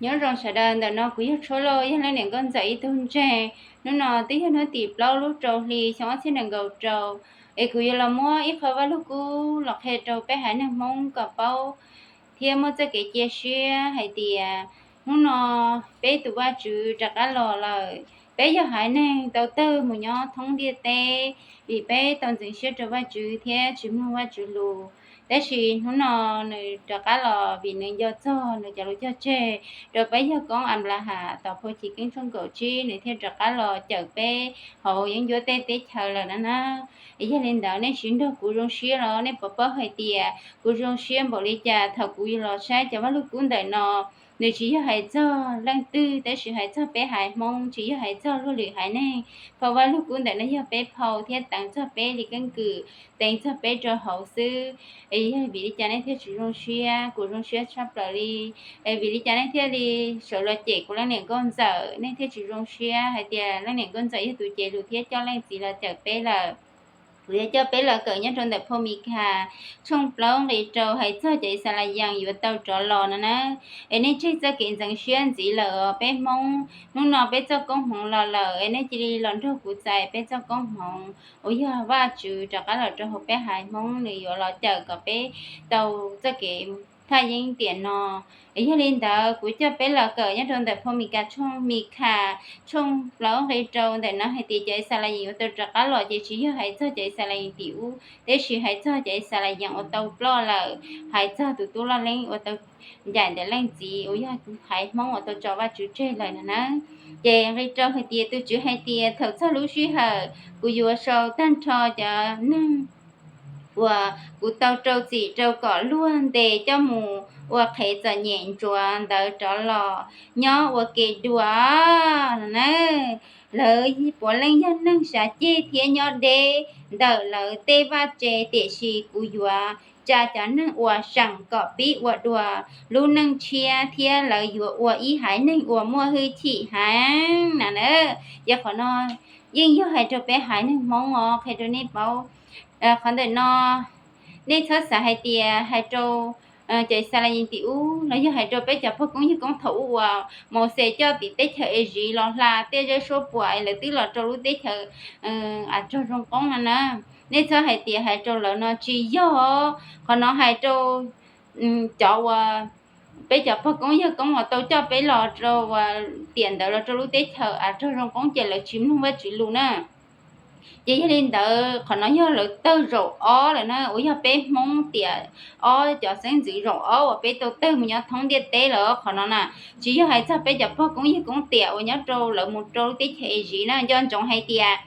Nyob zoo sawv daws, ntawm no kuv yog Tshuab Lauj, yog leej niam nkauj ntxawm ib tug ntseeg. Hnub no twb yog hnub tim plaub lub rau hli xyoo ob txhiab nees nkaum rau, es kuv yuav los muab ib qho Vaj Lug Kub los qhia rau peb haiv neeg Hmoob kom paub thiab muaj txoj kev cia siab hais tias hnub no peb tus Vajtswv rov qab los lawm. Peb yog haiv neeg tau tawg mus nyob thoob ntiaj teb vim peb tau ntxeev siab rau Vajtswv thiab tsis mloog Vajtswv lus. Tab sis hnub no nws rov qab los vim nws nco txog nws cov lus cog tseg rau peb yawg koob Anplahas tom phau Chiv Keeb tshooj kaum tsib, nws thiaj rov qab los cawm peb hauv yeeb ncuab tej teb chaws lawm na na. Yog li ntawd nej siv nrog kuv zoo siab los nej puas paub hais tias kuv zoo siab npaum li cas thaum kuv los saib cov Vaj Lug Kub ntawm no. Nws tsis yog hais txog leej twg, tab sis hais txog peb haiv Hmoob, tsis yog hais txog luag lwm haiv neeg. Phau Vaj Lug Kub ntawm no yog peb phau thiab teev txog peb li keeb kwm, teev txog peb rau hauv xwb. Es yog vim li cas nej thiaj tsis zoo siab? Kuv zoo siab tshaj plaws li. Es vim li cas nej thiaj li sawv los cem kuv leej niam nkauj ntxawm, nej thiaj tsis zoo siab hais tias leej niam nkauj ntxawm yog tus cev lus thiab coj leej txiv los cawm peb lawm? Kuv yuav coj peb los kawm nyob rau ntawm phau Mikas tshooj plaub nqe rau hais txog cov Yixalayees yuav tau rov los no na. Es nej tseg txoj kev ntxeev siab ntxiv lawm os peb Hmoob, hnub no peb txoj koob hmoov los lawm, es nej cia li los nrog kuv txais peb txoj koob hmoov uas yog Vajtswv rov qab los rau hauv peb haiv Hmoob, nws yuav los cawm kom peb tau txoj kev thaj yeeb tiam no. Es yog li ntawd kuv coj peb los kawm nyob rau ntawm phau Mikas tshooj, Mikas tshooj plaub nqe rau ntawm no hais tias cov Yixalayees yuav tau rov qab los ces tsis yog hais txog cov Yixalayees tim ub, tab sis hais txog cov Yixalayees uas tau ploj lawm, hais txog tus tub loj leeb uas tau ncaim ntawm leej txiv uas yog haiv Hmoob uas tau tso Vajtswv tseg lawm no na. Ces nqe rau hais tias tus Tswv hais tias thaum txog lub sij hawm kuv yuav sau tag nrho cov neeg uas kuv tau rau txim rau kom luag ntes coj mus ua qhev txom nyem ntsuav ntawd rov los nyob ua ke dua no na. Lawv puav leej yog neeg sav ceg thiab nyob deb ntawm lawv tej vaj tse, tiam sis kuv yuav tsa cov neeg uas seem kom pib ua dua lub neej tshiab thiab lawv yuav ua ib haiv neeg uas muaj hwj chim heev na na. Ces qhov no yeej yog hais rau peb haiv neeg Hmoob os, qhia rau nej paub. Qhov ntawm no nej txhob xav hais tias hais rau cov Yixalayees tim ub los yog hais rau peb cov pog koob yawg koob thaum ub uas Mauxes coj tim teb chaws Iziv los hla tej zeb suab puam es lawv twb los rau lub teb chaws av rog zoo qoob no na. Nej txhob hais tias hais rau lawv no, tsis yog. Qhov no hais rau cov uas peb cov pog koob yawg koob uas tau coj peb los rau tiam ntawd los rau lub teb chaws av rog zoo qoob ces lawv tsis mloog Vajtswv lus na. Ces yog li ntawd qhov no yog lawv tawg zaum ob lawm na, uas yog peb Hmoob tiam ob cov xeeb ntxwv zaum ob uas peb tau tawg mus nyob thoob ntiaj teb lawm. Qhov no na, tsis yog hais txog peb cov pog koob yawg koob tiam uas nyob rau lawv mus rau lub teb chaws Iziv na. Nco ntsoov hais tias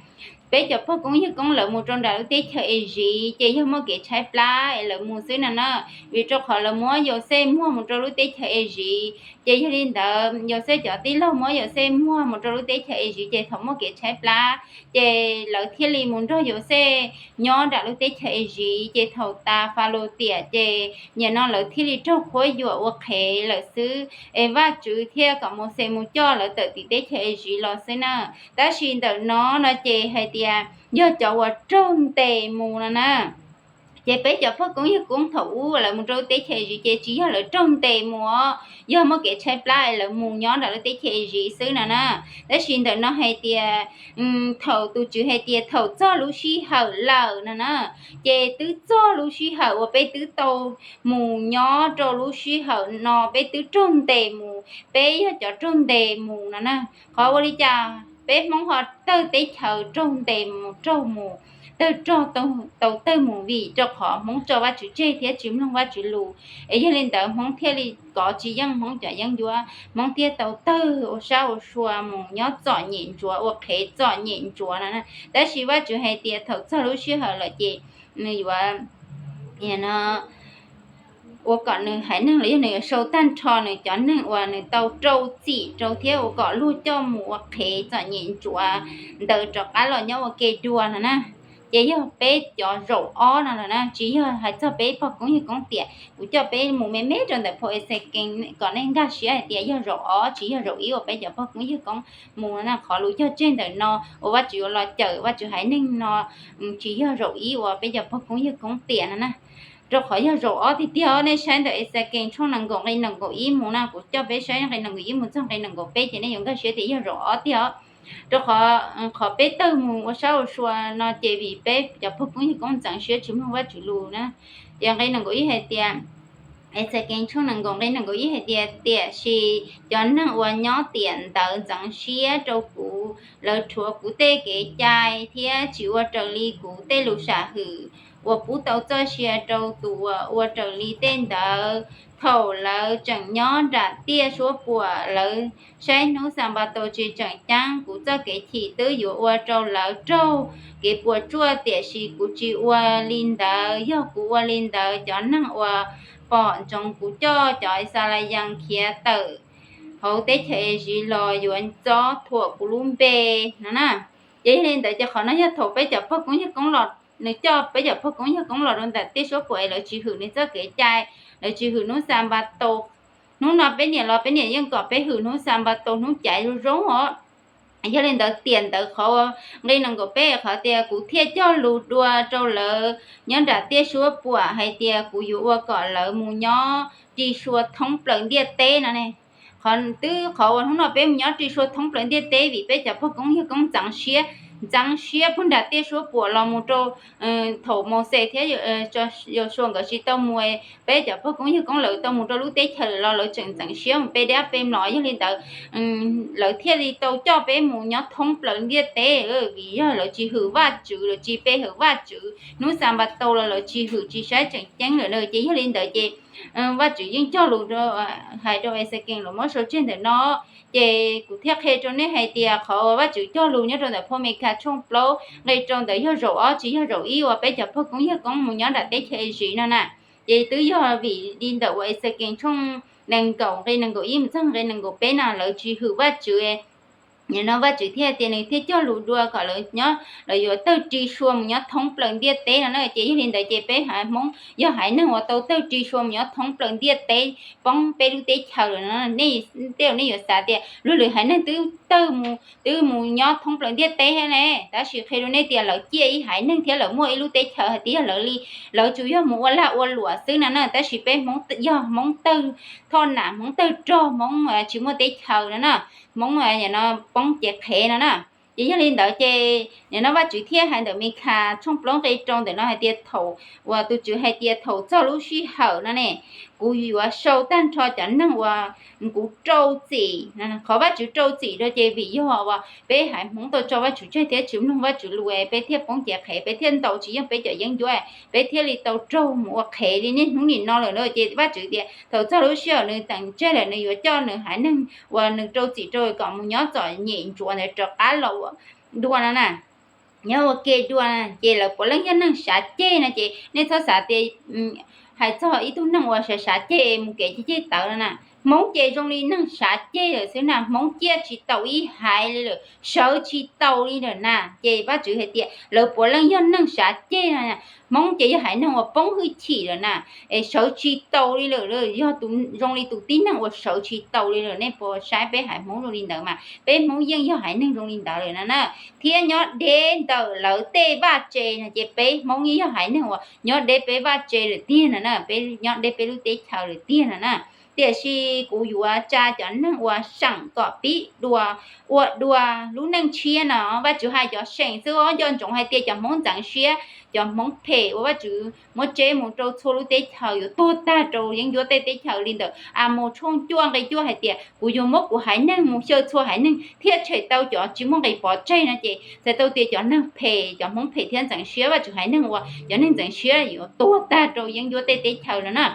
peb cov pog koob yawg koob lawv mus rau nram lub teb chaws Iziv ces yog muaj kev tshaib plab es lawv mus xwb no na. Vim rau qhov lawv muab Yauxej muag mus rau lub teb chaws Iziv, ces yog li ntawd Yauxej cov tij laug muab Yauxej muag mus rau lub teb chaws Iziv ces thaum muaj kev tshaib plab ces lawv thiaj li mus nrog Yauxej nyob nram lub teb chaws Iziv. Ces thaum tas Falaus tiam ces nim no lawv thiaj li raug qhuab yuam ua qhev lawm xwb. Es Vajtswv thiaj kom Mauxes mus coj lawv tawm tim teb chaws Iziv los xwb na. Tab sis ntawm no no ces hais tias yog cov uas raug ntes mus no na. Ces peb cov pog koob yawg koob thaum ub lawv mus rau lub teb chaws Iziv ces tsis yog lawv raug ntes mus os, yog muaj kev tshaib plab es lawv mus nyob nram lub teb chaws Iziv xwb no na. Tab sis ntawm no hais tias thaum tus Tswv hais tias thaum txog lub sij hawm lawm no na, ces twb txog lub sij hawm uas peb twb tau mus nyob rau lub sij hawm no, peb twb raug ntes mus, peb yog cov raug ntes mus no na. Qhov ua li cas peb Hmoob ho tawg teb chaws raug ntes mus raug mus, tawg rog tau tawg mus? Vim rau qhov Hmoob tso Vajtswv tseg thiab tsis mloog Vajtswv lus, es yog li ntawd Hmoob thiaj li kov tsis yeej Hmoob cov yeeb ncuab, Hmoob thiaj tau tawg ua sab ua sua mus nyob txom nyem ntsuav, ua qhev txom nyem ntsuav no na. Tab sis Vajtswv hais tias thaum txog lub sij hawm lawm ces nws yuav ua kom nws haiv neeg los yog nws yuav sau tag nrho nws cov neeg uas nws tau rau txim rau thiab ua kom luag coj mus ua qhev txom nyem ntsuav ntawd rov qab los nyob ua ke dua no na. Ces yog peb cov zaum ob no lawm na, tsis yog hais txog peb pog koob yawg koob tiam. Kuv coj peb mus me me rau ntawm phau Exekees kom nej nkag siab hais tias yog zaum ob tsis yog zaum ib uas peb cov pog koob yawg koob mus no na. Qhov lus cog tseg ntawm no uas Vajtswv yuav los cawm Vajtswv haiv neeg no tsis yog zaum ib uas peb cov pog koob yawg koob tiam no na. Rau qhov yog zaum ob tiag tiag, nej saib ntawm Exekees tshooj nees nkaum nqe nees nkaum ib mus na, kuv coj peb saib nqe nees nkaum ib mus txog nqe nees nkaum peb ces nej yuav nkag siab tias yog zaum ob tiag os. Rau qhov, qhov peb tawg mus ua sab ua sua no ces vim peb cov pog koob yawg koob ntxeev siab tsis mloog Vajtswv lus na. Ces nqe nees nkaum ib hais tias, Exekees tshooj nees nkaum nqe nees nkaum ib hais tias, tiam sis cov neeg uas nyob tiam ntawd ntxeev siab rau kuv, lawv rhuav kuv tej kev cai thiab tsis ua raws li kuv tej lus sam hwm uas pub tau txoj sia rau tus uas ua raws li tej ntawd. Thaum lawv tseem nyob nram tiaj suab puam, lawv saib hnub Xanpataus tsis tseem ceeb, kuv txoj kev chim twb yuav ua rau lawv raug kev puas tsuaj, tiam sis kuv tsis ua li ntawd. Yog kuv ua li ntawd, cov neeg uas pom ntsoov kuv coj cov Yixalayees khiav tawm hauv teb chaws Iziv los yuav txob thuam kuv lub npe no na. Ces yog li ntawd ces qhov no yog thaum peb cov pog koob yawg koob los, nws coj peb cov pog koob yawg koob los rau nram tiaj suab puam es lawv tsis hwm nws txoj kev cai, lawv tsis hwm hnub Xanpataus. Hnub no peb niam los peb niam yeej kom peb hwm hnub Xanpataus hnub caiv zoo zoo os. Yog li ntawd tiam ntawd qhov nqe nees nkaum peb qhov tias kuv thiaj cog lus dua rau lawv nyob nram tiaj suab puam hais tias kuv yuav ua kom lawv mus nyob ri sua thoob plaws ntiaj teb no ne. Qhov twb qhov uas hnub no peb mus nyob ri sua thoob plaws ntiaj teb vim peb cov pog koob yawg koob ntxeev siab, ntxeev siab puag nram tiaj suab puam los mus rau thaum Mauxes thiab Yausuas nkawd tsis tau mus, peb cov pog koob yawg koob lawv tau mus rau lub teb chaws los lawv tseem ntxeev siab mus pe dab pe mlom. Yog li ntawd lawv thiaj li tau coj peb mus nyob thoob plaws ntiaj teb, vim yog lawv tsis hwm Vajtswv, lawv tsis pe hawm Vajtswv, hnub Xanpataus los lawv tsis hwm tsis saib tseem ceeb lawm na. Ces yog li ntawd ces Vajtswv yeej cog lus hais rau Exekees los muab sau tseg ntawm no. Ces kuv thiaj qhia rau nej hais tias qhov uas Vajtswv cog lus nyob rau ntawm phau Mikas tshooj plaub nqe rau ntawd yog zaum ob tsis yog zaum ib uas peb cov pog koob yawg koob mus nyob nram teb chaws Iziv no na. Ces twb yog vim li ntawm uas Exekees tshooj nees nkaum nqe nees nkaum ib mus txog nqe nees nkaum peb no lawv tsis hwm Vajtswv. Nim no Vajtswv thiaj tias nws thiaj cog lus dua kom lawv nyob, lawv yuav tawg ri sua mus nyob thoob plaws ntiaj teb no na. Ces yog li ntawd ces peb haiv Hmoob yog haiv neeg uas tau tawg ri sua mus nyob thoob plaws ntiaj teb poob peb lub teb chaws lawm no. Tej zaum nej yuav xav tias luag lwm haiv neeg twb tawg mus twb mus nyob thoob plaws ntiaj teb thiab ne, tab sis qhia rau nej tias lawv ciaj ib haiv neeg thiab lawv muaj ib lub teb chaws hais tias yog lawv li, lawv tsuas yog mus ua lag ua luam xwb no na. Tab sis peb Hmoob yog Hmoob tawg thoj nam, Hmoob tawg rog, Hmoob tsis muaj teb chaws no na, Hmoob poob cev qhev no na. Ces yog li ntawd ces nim no Vajtswv thiaj hais ntawm Mikas tshooj plaub nqe rau ntawm no hais tias thaum uas tus Tswv hais tias thaum txog lub sij hawm no ne, kuv yuav sau tag nrho cov neeg uas kuv rau txim. Qhov Vajtswv rau txim rau ces vim yog uas peb haiv Hmoob tau tso Vajtswv tseg thiab tsis mloog Vajtswv lus peb thiaj poob cev qhev, peb thiaj ntaus tsis yeej peb cov yeeb ncuab, peb thiaj li tau raug mus ua qhev li niaj hnub nim no lawm na. Ces Vajtswv tias thaum txog lub sij hawm nws teem tseg lawm nws yuav coj nws haiv neeg uas nws rau txim rau kom mus nyob txom nyem ntsuav ntawd rov qab los dua no na, nyob ua ke dua. Ces lawv puav leej yog neeg sav ceg no ces nej txhob xav tias hais txog ib tug neeg uas sav sav ceg mus kev ceg ceg tawv no na. Hmoob ces zoo li neeg sav ceg lawm xwb na, Hmoob ciaj tsis taus ib haiv li lawm, sawv tsis taus li lawm na. Ces Vajtswv hais tias lawv puav leej yog neeg sav ceg no. Hmoob ces yog haiv neeg uas poob hwj chim lawm na, es sawv tsis taus li lawm, yog zoo li tus tib neeg uas sawv tsis taus li lawm. Nej puas saib peb haiv Hmoob zoo li ntawd mas peb Hmoob yeej yog haiv neeg zoo li ntawd lawm no na. Thiab nyob deb ntawm lawv tej vaj tse no ces peb Hmoob yeej yog haiv neeg uas nyob deb peb vaj tse lawm tiag no na, peb nyob deb peb lub teb chaws lawm tiag no na. Tiam sis kuv yuav tsa cov neeg uas seem kom pib dua, ua dua lub neej tshiab no. Vajtswv hais cov seem xwb os, nco ntsoov hais tias cov Hmoob ntxeev siab, cov Hmoob phem uas Vajtswv muab tseb mus rau txhua lub teb chaws yuav tuag tag rau yeeb ncuab tej teb chaws li ntawm Amoos tshooj cuaj nqe cuaj hais tias kuv yuav muab kuv haiv neeg mus xyaw txhua haiv neeg thiaj tshem tau cov tsis muaj nqis pov tseg no ces txhais tau tias cov neeg phem, cov Hmoob phem thiab ntxeev siab, Vajtswv haiv neeg uas cov neeg ntxeev siab yuav tuag tag rau yeeb ncuab tej teb chaws no na.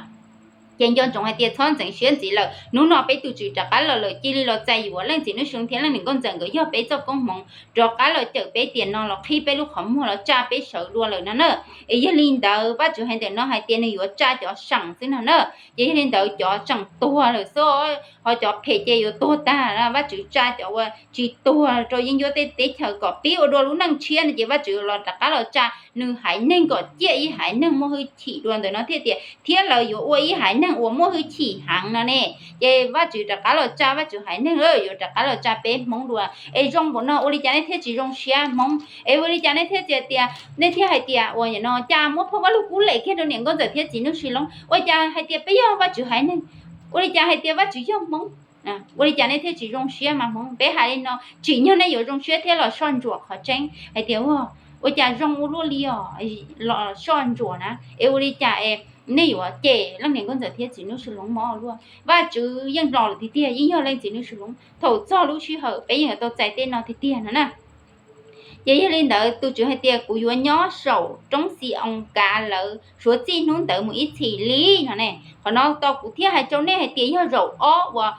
Ces nco ntsoov hais tias txhob ntxeev siab ntxiv lawm, hnub no peb tus Tswv rov qab los lawm, cia li los txais yuav Leej Txiv Nplooj Xyooj thiab Leej Niam Nkauj Ntxawm nkawd yog peb txoj koob hmoov, rov qab los cawm peb tiam no los qhib peb lub qhov muag los tsa peb sawv dua lawm no na. Es yog li ntawd Vajtswv hais ntawm no hais tias nws yuav tsa cov seem xwb no na. Ces yog li ntawd cov seem tuag lawm xwb, ho cov phem ces yuav tuag tag. Vajtswv tsa cov uas tsis tuag rau yeeb ncuab tej teb chaws kom pib ua dua lub neej tshiab no ces Vajtswv los rov qab los tsa nws haiv neeg kom ciaj ib haiv neeg muaj hwj chim dua ntawm no thiaj tias thiab lawv yuav ua ib haiv neeg uas muaj hwj chim heev no ne. Ces Vajtswv rov qab los tsa Vajtswv haiv neeg, yuav rov qab los tsa peb Hmoob dua. Es zoo npaum no ua li cas nej thiaj tsis zoo siab Hmoob? Es ua li cas nej thiaj tsis tias, nej thiaj hais tias ua no cas muab phau Vajluskub lem kiag rau niam Nkauj Ntxawm thiab txiv Nuj Sis Loob? Ua cas hais tias peb yog Vajtswv haiv neeg? Ua li cas hais tias Vajtswv yog Hmoob? Ua li cas nej thiaj tsis zoo siab mas Hmoob? Peb hais li no tsim nyog nej yuav zoo siab thiab los soj ntsuam qhov tseeb hais tias ua, ua cas zoo ua luaj li os, los soj ntsuam na. Es ua li cas es nej yuav cem leej niam Nkauj Ntxawm thiab txiv Nuj Sis Loob mob ua luaj? Vajtswv yeej los lawm tiag tiag, yeej yog leej txiv Nuj Sis Loob. Thaum txog lub sij hawm peb yeej yuav tau txais tej no tiag tiag no na. Ces yog li ntawd tus Tswv hais tias kuv yuav nyob saum roob Xi-oos kav lawv suav txij hnub ntawd mus ib txhis li no ne. Qhov no tos kuv thiaj hais rau nej hais tias yog zaum ob uas,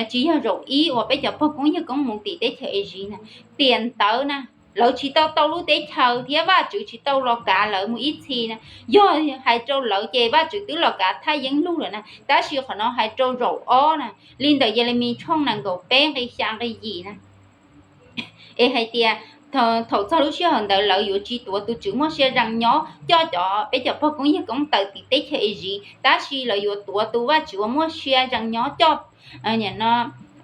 tsis yog zaum ib uas peb cov pog koob yawg koob mus tim teb chaws Iziv na. Tiam ntawd na, lawv tsis tau tau lub teb chaws thiab Vajtswv tsis tau los kav lawv mus ib txhis na. Yog hais rau lawv ces Vajtswv twb los kav thaj yeeb lug lawm na, tab sis qhov no hais rau zaum ob na, li ntawm Yelemis tshooj nees nkaum peb nqi xya nqi yim na. Es hais tias thaum txog lub sij hawm ntawd lawv yuav tsis tuav tus Tswv muaj sia zoo nyob coj cov, peb cov pog koob yawg koob tawm tim teb chaws Iziv, tab sis lawv yuav tuav tus Vajtswv uas muaj sia zoo nyob coj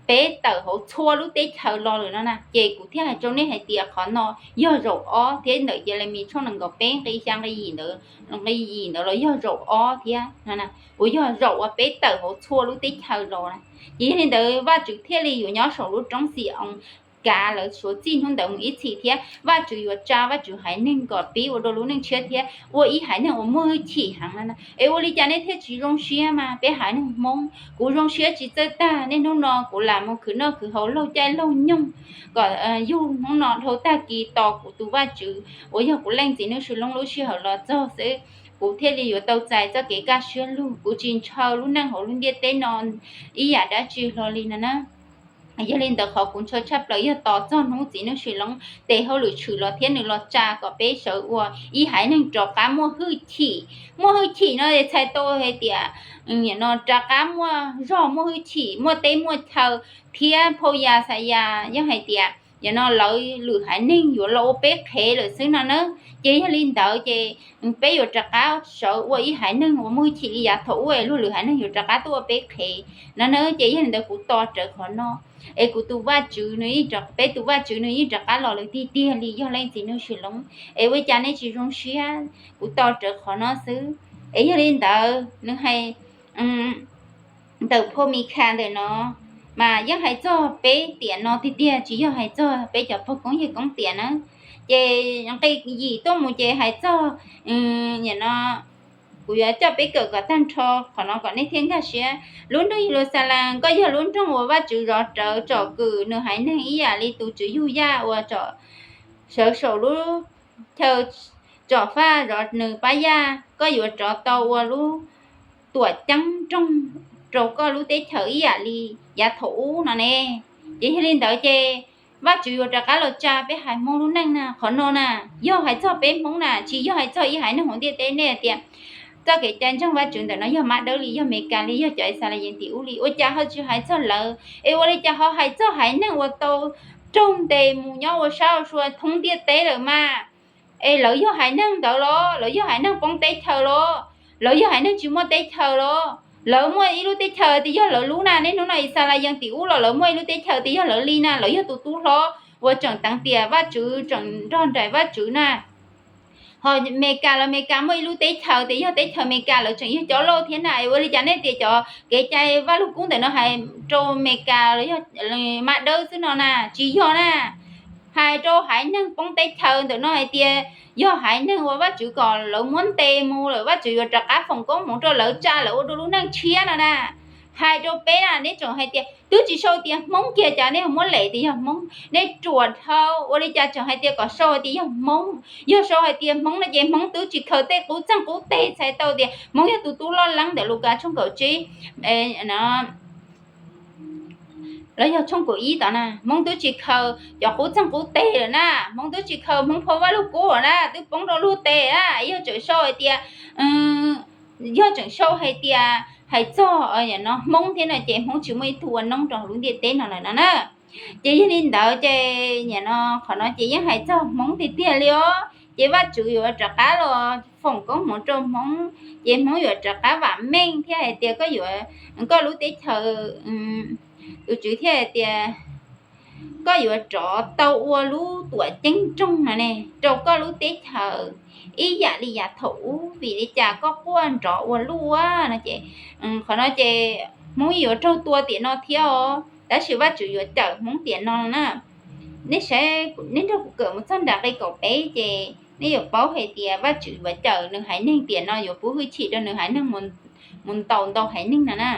peb tawm hauv txhua lub teb chaws los lawm no na. Ces kuv thiaj hais rau nej hais tias qhov no yog zaum ob thiab, ntawm Yelemis tshooj nees nkaum peb nqi xya nqi yim ntawd, nqi yim ntawd los yog zaum ob thiab no, uas yog zaum uas peb tawm hauv txhua lub teb chaws los na. Ces yog li ntawd Vajtswv thiaj li yuav nyob saum lub roob Xi-oos kav lawv suav txij hnub ntawd mus ib txhis thiab Vajtswv yuav tsa Vajtswv haiv neeg kom pib ua dua lub neej tshiab thiab ua ib haiv neeg uas muaj hwj chim heev no na. Es ua li cas nej thiaj tsis zoo siab mas peb haiv neeg Hmoob? Kuv zoo siab tsis txawj tag, niaj hnub no kuv lam mus khwv noj khwv haus laug caij laug nyoog kom yug hnub no dhau tag kis tos kuv tus Vajtswv uas yog kuv leej txiv Nuj Sis Loob lub sij hawm los txog xwb, kuv thiaj li yuav tau txais txoj kev kaj siab lug, kuv tsis ntshaw lub neej hauv lub ntiaj teb no ib yam dab tsi hlo li no na. Yog li ntawd qhov kuv ntshaw tshaj plaws yog tos txog hnub txiv Nuj Sis Loob tes hauj lwm tshwm los thiab nws los tsa kom peb sawv ua ib haiv neeg rov qab muaj hwj chim. Muaj hwj chim no txhais tau hais tias no rov qab muaj zog muaj hwj chim, muaj teb muaj chaw, thiab phau Yaxayas yeej hais tias no lawv lwm haiv neeg yuav los ua peb qhev lawm xwb no na. Ces yog li ntawd ces peb yuav rov qab sawv ua ib haiv neeg uas muaj hwj chim li yav thaum ub es luag lwm haiv neeg yuav rov qab tuaj ua peb qhev no na. Ces yog li ntawd kuv tos rawv qhov no, es kuv tus Vajtswv nws, peb tus Vajtswv nws yeej rov qab los lawm tiag tiag li, yog leej txiv Nuj Sis Loob. Es ua cas nej tsis zoo siab? Kuv tos rawv qhov no xwb. Es yog li ntawd nws hais ntawm phau Mikhas ntawm no mas yeej hais txog peb tiam no tiag tiag, tsis yog hais txog peb cov pog koob yawg koob tiam na. Ces nqi yim tuaj mus ces hais txog, no kuv yuav coj peb kawm kom tag nrho qhov no kom nej thiaj nkag siab. Lub nroog Yeluxalees, koj yog lub nroog uas Vajtswv zov rawv tsom kwm nws haiv neeg ib yam li tus tswv yug yaj uas sawv saum lub chaw tsom faj zov nws pab yaj. Koj yuav rov tau ua lub tuam ceeb nroog rau koj lub teb chaws ib yam li yav thaum ub no ne. Ces yog li ntawd ces Vajtswv yuav rov qab los tsa peb haiv Hmoob lub neej na. Qhov no na yog hais txog peb Hmoob na, tsis yog hais txog ib haiv neeg hauv ntiaj teb. Nej tias txoj kev cai ntseeg Vajtswv ntawm no yog mab dawb li, yog Meskas li, yog cov Yixalayees tim ub li, ua cas ho tsis hais txog lawv? Es ua li cas ho hais txog haiv neeg uas tau raug ntes mus nyob ua sab ua sua thoob ntiaj teb lawm mas? Es lawv yog haiv neeg ntawd los? Lawv yog haiv neeg poob teb chaws los? Lawv yog haiv neeg tsis muaj teb chaws los? Lawv muaj ib lub teb chaws tias yog lawv lub na. Niaj hnub no Yixalayees tim ub los lawv muaj ib lub teb chaws tias yog lawv li na. Lawv yog tus tub hlob uas tseem teev tiam Vajtswv, tseem nrog nraim Vajtswv na. Ho Meskas los Meskas muaj ib lub teb chaws tias yog teb chaws Meskas, lawv tseem yog cov lauj thiab na. Es ua li cas nej tias cov kev cai Vajluskub ntawm no hais rau Meskas los yog mab dawb xwb no na? Tsis yog na. Hais rau haiv neeg poob teb chaws ntawm no hais tias yog haiv neeg uas Vajtswv kom lawv muab ntes mus lawm, Vajtswv yuav rov qab foom koob hmoov rau lawv, tsa lawv ua dua lub neej tshiab no na. Hais rau peb na, neb tseem hais tias twb tsis sau tias Hmoob kiag, cas nej muab lem tias yog Hmoob? Nej ruam dhau, ua li cas tseem hais tias kom sau hais tias yog Hmoob? Yog sau hais tias Hmoob no ces Hmoob twb tsis khaws tej qub txeeg qub teg, txhais tau tias Hmoob yog tus tub loj leeb ntawm Lukas tshooj kaum tsib los yog tshooj kaum ib tom na. Hmoob twb tsis khaws cov qub txeeg qub teg lawm na, Hmoob twb tsis khaws Hmoob phau Vajluskub lawm na, twb poob rau luag tes na. Yog tseem sau hais tias, yog tseem sau hais tias hais txog no Hmoob thiab no ces Hmoob tsis muaj ib tug ua noob rau hauv lub ntiaj teb no lawm no na. Ces yog li ntawd ces nim no qhov no ces yeej hais txog Hmoob tiag tiag li os. ces Vajtswv yuav rov qab los foom koob hmoov rau Hmoob, ces Hmoob yuav rov qab vam meej thiab hais tias koj yuav, koj lub teb chaws, tus Tswv thiaj hais tias koj yuav rov tau ua lub tuam ceeb nroog no ne rau koj lub teb chaws ib yam li yav thaum ub, vim li cas koj quaj nrov ua luaj no ces, qhov no ces Hmoob yuav raug tua tiam no thiab os, tab sis Vajtswv yuav cawm Hmoob tiam no na. Nej saib, nej nrog kuv kawm mus txog nram nqe kaum peb ces nej yuav paub hais tias Vajtswv yuav cawm nws haiv neeg tiam no, yuav pub hwj chim rau nws haiv neeg mus ntaus ntau haiv neeg no na.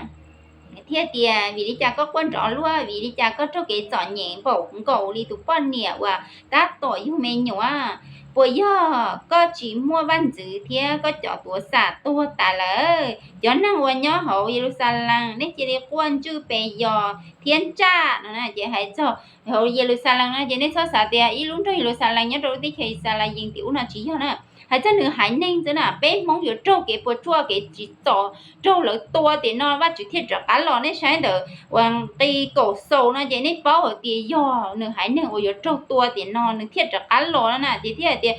Thiaj tias vim li cas koj quaj nrov luaj, vim li cas koj raug kev txom nyem npaum nkaus li tus poj niam uas tab tom yug me nyuam? Puas yog koj tsis muaj vaj ntxwv thiab koj cov tuav xam tuag tas lawm? Cov neeg uas nyob hauv Yeluxalees, nej cia li quaj ntswj pes yos thiab ntsaj no na. Ces hais txog hauv Yeluxalees no ces nej txhob xav tias ib lub nroog Yeluxalees nyob rau lub teb chaws Yixalayees tim ub no tsis yog na. Hais txog nws haiv neeg xwb na, peb Hmoob yuav raug kev puas tsuaj kev tsim txom raug lawv tua tiam no Vajtswv thiaj rov qab los. Nej saib ntawm uas nqe kaum xaus no ces nej paub hais tias yog nws haiv neeg uas yuav raug tua tiam no nws thiaj rov qab los no na. Ces thiaj hais tias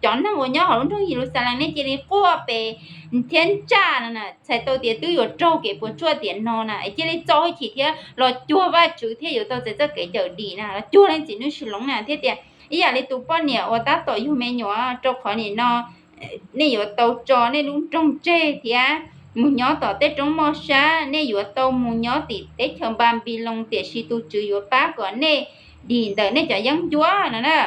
cov neeg uas nyob hauv lub nroog Yeluxalees nej cia li quaj pes thiab ntsaj no na, txhais tau tias twb yuav raug kev puas tsuaj tiam no na, es cia li txo hwj chim thiab los cuag Vajtswv thiaj yuav tau txais txoj kev cawm dim na, los cuag leej txiv Nuj Sis Loos na. Thiaj tias ib yam li tus poj niam uas tab tom yug me nyuam, rau qhov nim no nej yuav tau tso nej lub nroog tseg thiab mus nyob tom tej roob moj sab, nej yuav tau mus nyob tim teb chaws Npanpiloos, tiam sis tus Tswv yuav pab kom nej dim ntawm nej cov yeeb ncuab no na.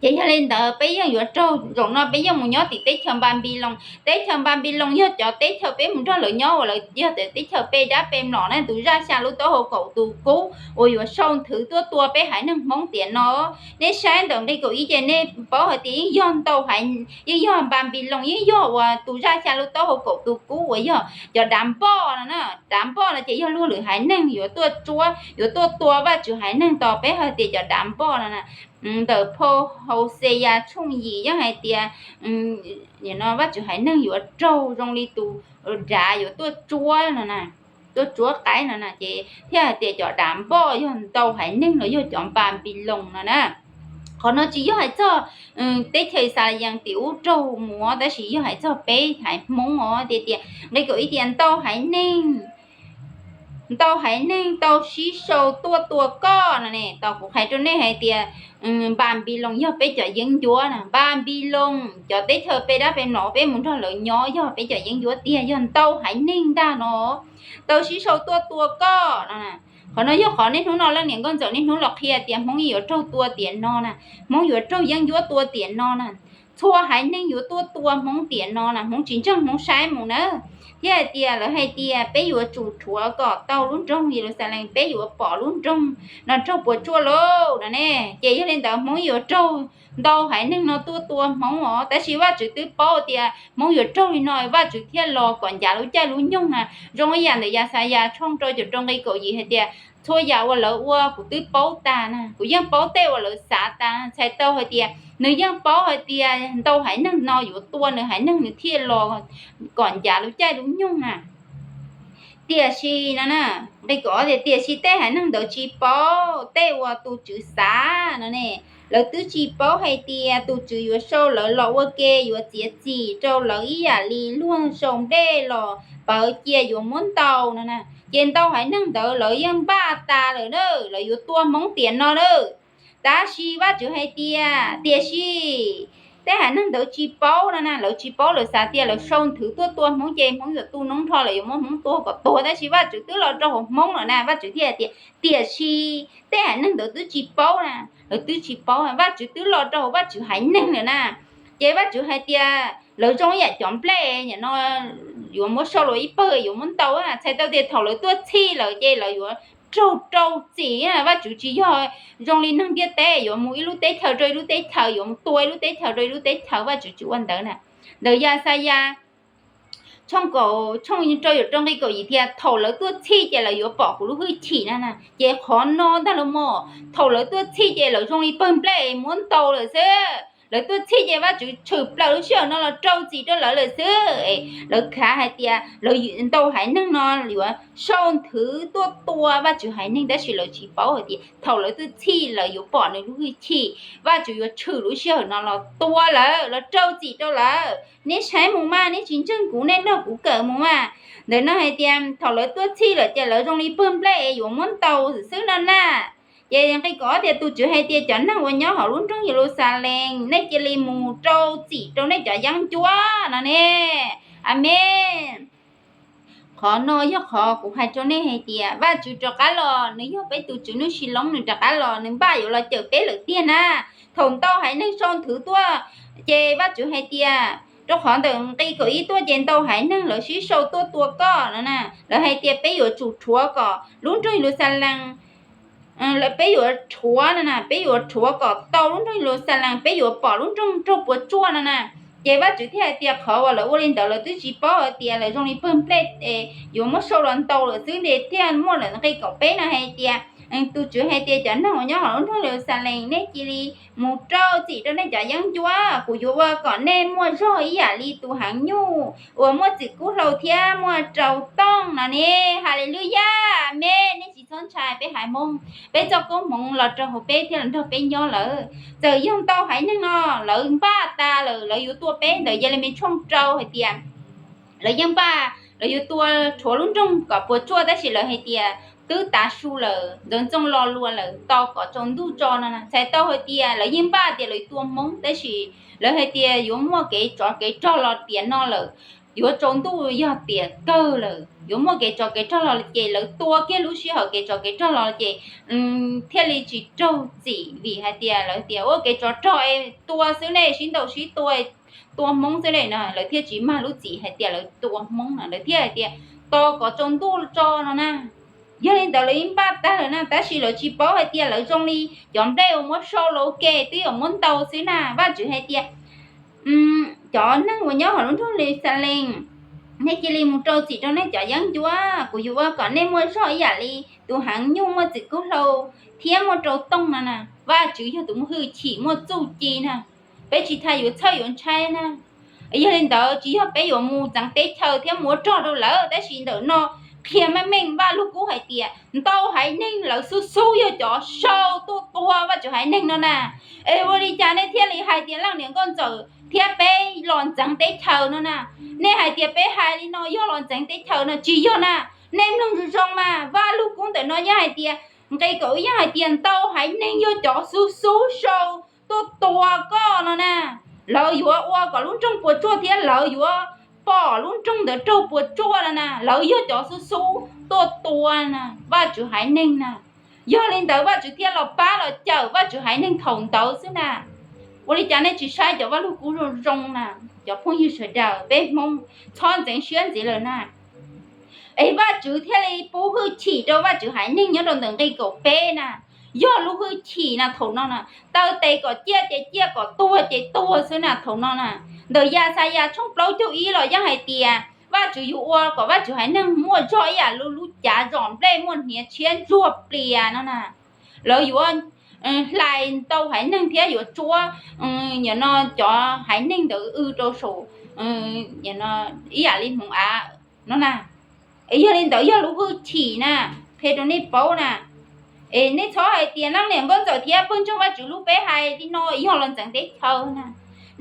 Ces yog li ntawd peb yeej yuav raug, zaum no peb yeej mus nyob tim teb chaws Npanpiloos. Teb chaws Npanpiloos yog cov teb chaws peb mus nrog lawv nyob uas lawv yog teb chaws pe dab pe mlom na, tus zaj xya lub taub hau kaum tus kub uas yuav sau nthwv tuaj tua peb haiv neeg Hmoob tiam no. Nej saib ntawm nqe kaum ib ces nej paub hais tias yeej yog ntau, yeej yog Npanpiloos, yeej yog uas tus zaj xya lub taub hau kaum tus kub uas yog cov dav npoj no na. Dav npoj no ces yog luag lwm haiv neeg yuav tuaj tsuab, yuav tuaj tua Vajtswv haiv neeg tos peb hais tias cov dav npoj no na. Ntawm phau Hauxeyas tshooj yim yeej hais tias Vajtswv haiv neeg yuav raug zoo li tus dav yuav tuaj tsuab no na, tuaj tsuab qaib no na. Ces thiaj hais tias cov dav npoj yog ntau haiv neeg los yog cov Npanpiloos no na. Qhov no tsis yog hais txog teb chaws Yixalayees tim ub raug mus, tab sis yog hais txog peb haiv Hmoob os. Tias tias nqe kaum ib tias ntau haiv neeg ntau haiv neeg tau sib sau tuaj tua koj no ne. Tos kuv qhia rau nej hais tias Npanpiloos yog peb cov yeeb ncuab na. Npanpiloos cov teb chaws pe dab pe mlom peb mus nrog lawv nyob yog peb cov yeeb ncuab tiag, yog ntau haiv neeg ntag no tau sib sau tuaj tua koj no. Qhov no yog qhov niaj hnub no leej niam nkauj ntxawm niaj hnub los qhia tias Hmoob yuav raug tua tiam no na, Hmoob yuav raug yeeb ncuab tua tiam no na. Txhua haiv neeg yuav tuaj tua Hmoob tiam no na, Hmoob tsis ntseeg Hmoob saib mus na. Thiab hais tias lawv hais tias peb yuav tsum rhuav kom tau lub nroog Yeluxalees, peb yuav pom lub nroog no raug puas tsuaj lauj no ne. Ces yog li ntawd Hmoob yuav raug ntau haiv neeg no tuaj tua Hmoob os. Tab sis Vajtswv twb paub tias Hmoob yuav raug li no, Vajtswv thiaj los kom ncav lub caij lub nyoog na. Zoo ib yam ntawm Yaxayas tshooj rau caum rau nqe kaum yim hais tias txhua yam uas lawv ua kuv twb paub tas na, kuv yeej paub tej uas lawv xav tas. Txhais tau hais tias nws yeej paub hais tias ntau haiv neeg no yuav tua nws haiv neeg, nws thiaj los kom ncav lub caij lub nyoog na. Tiam sis no na, nqe kaum ob tias tiam sis tej haiv neeg ntawd tsis paub tej uas tus Tswv xav no ne. Lawv twb tsis paub hais tias tus Tswv yuav sau lawv los ua ke, yuav txiav txim rau lawv ib yam li luag sau nplej los pawv cia yuav muab ntaus no na. Ces ntau haiv neeg ntawd lawv yeej npaj tas lawm na, lawv yuav tua Hmoob tiam no na. Tab sis Vajtswv hais tias tiam sis tej haiv neeg ntawd tsis paub no na, lawv tsis paub, lawv xav tias lawv sau nthwv tuaj tua Hmoob ces Hmoob yuav tu noob nrho, lawv yuav muab Hmoob tua kom tuag. Tab sis Vajtswv twb los rau hauv Hmoob lawm na, Vajtswv thiaj hais tias tiam sis tej haiv neeg ntawd twb tsis paub na, lawv twb tsis paub, Vajtswv twb los rau hauv Vajtswv haiv neeg lawm na. Ces Vajtswv hais tias lawv zoo ib yam cov nplej no, yuav muab sau los ib pawg yuav muab ntaus. Txhais tau tias thaum lawv tuaj txhij lawm ces lawv yuav raug rau txim. Vajtswv tsis yog zoo li neeg ntiaj teb yuav mus ib lub teb chaws rau ib lub teb chaws, yuav mus tua ib lub teb chaws rau ib lub teb chaws, Vajtswv tsis ua ntawd na. Ntawm Yaxayas tshooj kaum, tshooj rau caum rau nqe kaum yim tias thaum lawv tuaj txhij ces lawv yuav pom kuv lub hwj chim na na. Ces qhov no ntag los mas, thaum lawv tuaj txhij ces lawv zoo li pawg nplej muab ntaus lawm xwb. Lawv tuaj txhij ces Vajtswv tshwm plaws lub sij hawm no los rau txim rau lawv lawm xwb. Lawv khav hais tias lawv ntau haiv neeg no yuav sau nthwv tuaj tua Vajtswv haiv neeg, tab sis lawv tsis paub hais tias thaum lawv tuaj txhij lawv yuav pom nws lub hwj chim. Vajtswv yuav tshwm lub sij hawm no los tua lawv, los rau txim rau lawv. Neb saib mus mas, neb tsis ntseeg kuv, neb nrog kuv kawm mus mas. Ntawm no hais tias thaum lawv tuaj txhij lawm ces lawv zoo li pawg nplej es yuav muab ntaus xwb no na. Ces nqe kaum ob tias, tus Tswv hais tias, cov neeg uas nyob hauv lub nroog Yeluxalees, nej cia li mus rau txim rau nej cov yeeb ncuab no ne. Amees. Qhov no yog qhov kuv hais rau nej hais tias Vajtswv rov qab los, nws yog peb tus Tswv Nuj Sis Loob, nws rov qab los nws npaj yuav los cawm peb lawm tiag na. Thaum ntau haiv neeg sau nthwv tuaj, ces Vajtswv hais tias, rau qhov ntawm nqe kaum ib tuaj ces ntau haiv neeg lawv sib sau tuaj tua koj no na. Lawv hais tias peb yuav tsum rhuav kom lub nroog Yeluxalees, peb yuav rhuav no na, peb yuav rhuav kom tau lub nroog Yeluxalees, peb yuav pom lub nroog raug puas tsuaj no na. Ces Vajtswv thiaj hais tias qhov uas lawv ua li ntawd lawv twb tsis paub hais tias lawv zoo li pawg nplej es yuav muab sau los ntaus lawm xwb ne. Thiaj muaj lawm nqe kaum peb no hais tias, tus Tswv hais tias, cov neeg uas nyob hauv lub nroog Yeluxalees, nej cia li mus rau txim rau nej cov yeeb ncuab. Kuv yuav ua kom nej muaj zog ib yam li tus heev nyuj uas muaj txim kub hlau thiab muaj rau tooj no ne. Haleluyas, amees. Nej tsis txhob ntshai, peb haiv Hmoob, peb txoj koob hmoov los rau hauv peb thiab los nrog peb nyob lawm. Txawm yog ntau haiv neeg no lawv npaj tas lawm, lawv yuav tua peb ntawm Yelemis tshooj rau hais tias lawv yeej npaj lawv yuav tua rhuav lub nroog kom puas tsuaj, tab sis lawv hais tias twb tav su lawm, ntxoov ntxoo lo lus lawm, tos kom tsaus ntuj tso no na. Txhais tau hais tias lawv yeej npaj tias lawv tua Hmoob, tab sis lawv hais tias yuav muaj kev tsov kev rog los tiam no lawm, yuav tsaus ntuj yog tiam kawg lawm, yuav muaj kev tsov kev rog los ces lawv tua kiag lub sij hawm kev tsov kev rog los ces thiaj li tsis raug txim, vim hais tias lawv tias ua kev tsov rog es tua xwb ne, sib ntaus sib tua, tua Hmoob xwb ne no, lawv thiaj tsis mag lub txim hais tias lawv tua Hmoob no, lawv thiaj hais tias tos kom tsaus ntuj tso no na. Yog li ntawd lawv yeej npaj tag lawm na, tab sis lawv tsis paub hais tias lawv zoo li cov nplej uas muab sau lawv ua ke twb yuav muab ntaus xwb na. Vajtswv hais tias, cov neeg uas nyob hauv lub nroog Yeluxalees, nej cia li mus rau txim rau nej cov yeeb ncuab. Kuv yuav ua kom nej muaj zog ib yam li tus heev nyuj muaj txim kub hlau thiab muaj rau tooj no na. Vajtswv yog tus muaj hwj chim muaj txuj ci na, peb tsis tas yuav txhawj yuav ntshai na. Yog li ntawd tsis yog peb yuav mus txeev teb chaws thiab mus ua rog rau lawv, tab sis ntawm no qhia meej meej Vaj Lug Kub hais tias ntau haiv neeg lawv xub xub yog cov sau tuaj tua Vajtswv haiv neeg no na. Es ua li cas nej thiaj li hais tias leej niam nkauj ntxawm thiab peb los ntxeev teb chaws no na? Nej hais tias peb hais li no yog los ntxeev teb chaws no, tsis yog na. Nej mloog zoo zoo mas, Vaj Lug Kub ntawm no yeej hais tias, nqe kaum ib yeej hais tias ntau haiv neeg yog cov xub xub sau tuaj tua koj no na. Lawv yuav ua kom lub nroog puas tsuaj thiab lawv yuav pom lub nroog ntawd raug puas tsuaj no na. Lawv yog cov xub xub tuaj tua na, Vajtswv haiv neeg na. Yog li ntawd Vajtswv thiaj los pab los cawm Vajtswv haiv neeg thaum ntawd xwb na. Ua li cas nej tsis saib cov Vaj Lug Kub zoo zoo na? Cov phooj ywg sawv daws, peb Hmoob txhob ntxeev siab ntxiv lawm na. Es Vajtswv thiaj li pub hwj chim rau Vajtswv haiv neeg nyob rau ntawm nqe kaum peb na. Yog lub hwj chim na, thaum no na, taw tes kom ciaj ces ciaj, kom tuag ces tuag xwb na, thaum no na. Ntawm Yaxayas tshooj plaub caug ib los yeej hais tias Vajtswv yuav ua kom Vajtswv haiv neeg muaj zog ib yam li lub cav zom nplej muaj hniav tshiab ntsuag plias no na. Lawv yuav hlais ntau haiv neeg thiab yuav tsuab, nim no cov haiv neeg ntawd w rau saum, nim no ib yam li hmoov av no na. Es yog li ntawd yog lub hwj chim na, qhia rau nej paub na. Es nej txhob hais tias leej niam nkauj ntxawm thiab pawg ntseeg Vajtswv lub peb hais li no yog los ntxeev teb chaws na.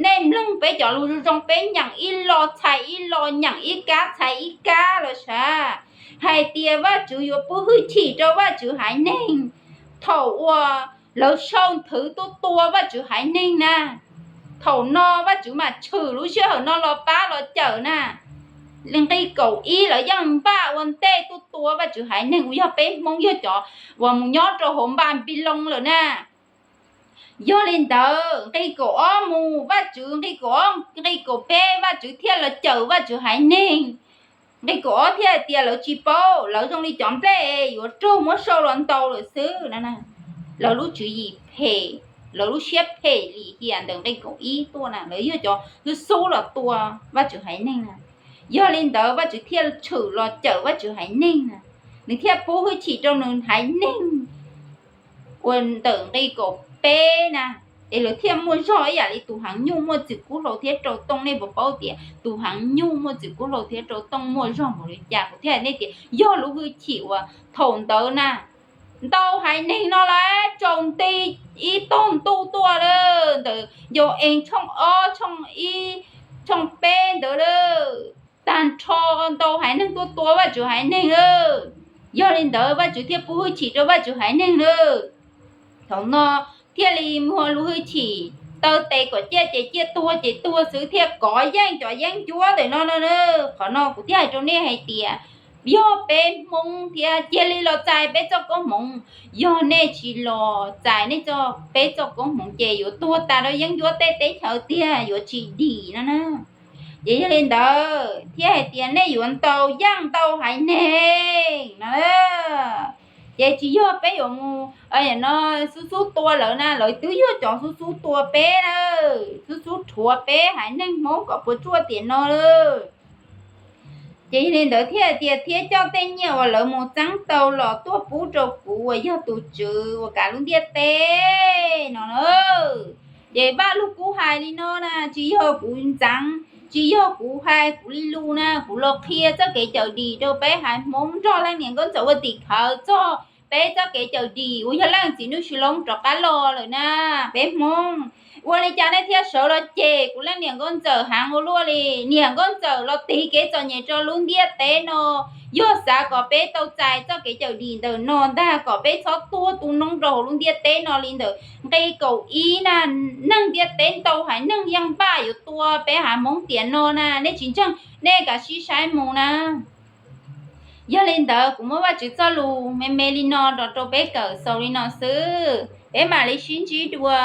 Nej mloog peb cov lus zoo zoo, peb nyeem ib lo txhais ib lo, nyeem ib kab txhais ib kab los sav, hais tias Vajtswv yuav pub hwj chim rau Vajtswv haiv neeg thaum uas lawv sau nthwv tuaj tua Vajtswv haiv neeg na. Thaum no Vajtswv mam tshwm lub sij hawm no los pab los cawm na. Nqe kaum ib lawv yeej npaj ua ntej tuaj tua Vajtswv haiv neeg uas yog peb Hmoob, yog cov uas mus nyob rau hauv Npanpiloos lawm na. Yog li ntawd nqe kaum ob mus, Vajtswv nqe kaum ob, nqe kaum peb Vajtswv thiaj los cawm Vajtswv haiv neeg. Nqe kaum ob thiaj hais tias lawv tsis paub, lawv zoo li cov nplej yuav raug muab sau los ntaus lawm xwb no na. Lawv lub tswv yim phem, lawv lub siab phem lim hiam ntawm nqe kaum ib tuaj na, lawv yog cov xub xub los tua Vajtswv haiv neeg na. Yog li ntawd Vajtswv thiaj tshwm los cawm Vajtswv haiv neeg na, nws thiaj pub hwj chim rau nws haiv neeg uas ntawm nqe kaum peb na. es lawv thiaj muaj zog ib yam li tus heev nyuj muaj txwm kub hlau thiab rau tooj. Nej puas paub tias tus heev nyuj muaj txwm kub hlau thiab rau tooj muaj zog npaum li cas? Kuv thiaj hais nej tias yog lub hwj chim uas thaum ntawd na, ntau haiv neeg no lawv tsaus nti ib tog ntuj tuaj lawm, ntawm yau ees tshooj ob, tshooj ib, tshooj peb ntawd lawm, tag nrho ntau haiv neeg tuaj tua Vajtswv haiv neeg lawm. Yog li ntawd Vajtswv thiaj pub hwj chim rau Vajtswv haiv neeg lawm. Thaum no thiaj li muaj lub hwj chim taw tes kom ciaj ces ciaj, tuag ces tuag xwb, thiaj kov yeej cov yeeb ncuab ntawm no no. Qhov no kuv thiaj hais rau nej hais tias yog peb Hmoob thiab cia li los txais peb txoj koob hmoov. Yog nej tsis los txais nej txoj, peb txoj koob hmoov ces yuav tuag tas rau yeeb ncuab tej teb chaws tiag, yuav tsis dim no na. Ces yog li ntawd thiaj hais tias nej yuav ntau yeej ntau haiv neeg no. Ces tsis yog peb yuav mus no xub xub tua lawv na, lawv twb yog cov xub xub tua peb na, xub xub rhuav peb haiv neeg Hmoob kom puas tsuaj tiam no lawm. Ces yog li ntawd thiaj tias thiab coj tej nyiaj uas lawv mus txeeb tau los tuaj pub rau kuv uas yog tus tswv uas kav lub ntiaj teb no na. Ces Vaj Lug Kub hais li no na, tsis yog kuv ntxeev, tsis yog kuv hais kuv li lus na, kuv los qhia txoj kev cawm dim rau peb haiv Hmoob nrog leej niam nkauj ntxawm ua tim khawv txog peb txoj kev cawm dim uas yog leej txiv Nuj Sis Loob rov qab los lawm na. Peb Hmoob ua li cas nej thiaj sawv los cem kuv leej niam nkauj ntxawm heev ua luaj li? Niam nkauj ntxawm los tiv kev txom nyem rau lub ntiaj teb no, yog xav kom peb tau txais txoj kev cawm dim ntawm no ntag, kom peb txhob tuag tu noob rau hauv lub ntiaj teb no li ntawm nqe kaum ib na. Neeg ntiaj teb ntau haiv neeg yeej npaj yuav tua peb haiv Hmoob tiam no na, nej tsis ntseeg nej kav tsij saib mus na. Yog li ntawd kuv muab Vajtswv txoj lus me me li no rau rau peb kawm xaus li no xwb, peb mam li sib ntsib dua